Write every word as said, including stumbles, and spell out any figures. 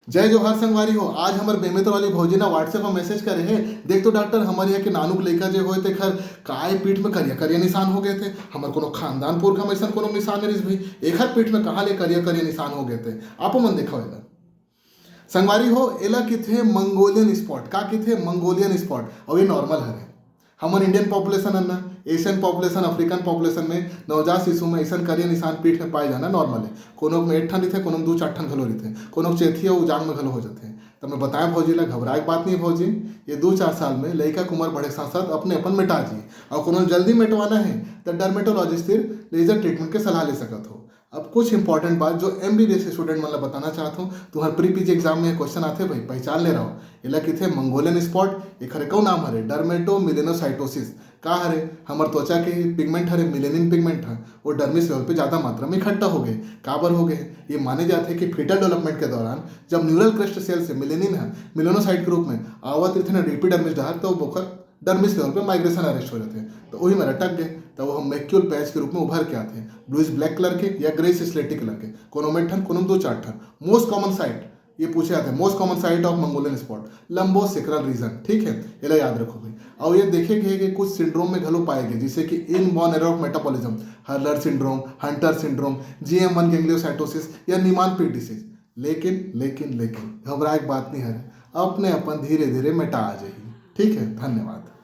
जय जोहार संगवारी हो। आज हमर बेमेतरा वाली भौजी ना WhatsApp पर मैसेज करे हे, "देख तो डॉक्टर, हमर यहाँ के नानू के लइका जे होय तेखर काय पीठ में करिया करिया निशान हो गए थे। हमर कोनो खानदान पुरखा में ऐसन कोनो निशान नइ रिहिस भाई, एखर पीठ में कहाँ ले करिया करिया निशान हो गए थे।" आपो मन देखा होगा संगवारी हो, एला किथे मंगोलियन स्पॉट। का किथे? Mongolian spot. और ये नॉर्मल हरे। हमन इंडियन पॉपुलेशन हन ना, एशियन पॉपुलेशन, अफ्रीकन पॉपुलेशन में नवजात शिशु में ऐसन करिया निशान पीठ में पाए जाना नॉर्मल है। कोनो में एक ठन रिथे, कोनो में दू चार ठन घलो रिथे, कोनो चेथी अउ जांग में घलो हो जाथे। त मैं बताएं भौजी ला, घबराए के बात नहीं भौजी, ये दू चार साल में लइका के उम्र बढ़े के साथ साथ अपने अपन मिटा जी। और कोनो जल्दी मिटवाना है तो डर्मेटोलॉजिस्ट तिर लेजर ट्रीटमेंट के सलाह ले सकत हो। अब कुछ इंपॉर्टेंट बात जो एमबीबीएस स्टूडेंट मन ला बताना चाहत हूँ, तुम्हार प्री पीजी एग्जाम में क्वेश्चन आथे भाई, पहचान ले रहो। एला किथे मंगोलियन स्पॉट, एखर कौ नाम हरे? डर्मेटोमिलेनोसाइटोसिस। का हरे? हमर त्वचा के पिगमेंट हरे, मिलेनिन पिगमेंट ह, वो डर्मिस लेवल पे ज्यादा मात्रा में इकट्ठा हो गए। काबर हो गए? ये माने जाथे कि फीटल डेवलपमेंट के दौरान जब न्यूरल क्रेस्ट सेल से मिलेनिन ह मिलेनोसाइट के रूप में आवत रहिथे ना एपिडर्मिस डहर, तो ओकर डर्मिस लेवल पे माइग्रेशन अरेस्ट हो जाथे, तो वही में अटक गए, तो वो हम मैक्यूल पैच के रूप में उभर के आथे, ब्लूइश ब्लैक कलर के या ग्रेइश स्लेटी कलर के, कोनो में एक ठन, कोनो में दो चार ठन। मोस्ट कॉमन साइट ये पूछे जाथे, most common site of Mongolian spot, लंबो सेक्रल रीजन, ठीक है, एला याद रखो भाई। और ये देखे गए कि कुछ सिंड्रोम में घलो पाए गए, जैसे कि inborn error of metabolism, Hurler syndrome, Hunter syndrome, GM one gangliosidosis या निमान पीट डिसीज। लेकिन लेकिन लेकिन घबराए के बात नहीं है, अपने अपन धीरे धीरे मिटा आ जाही। ठीक है, धन्यवाद।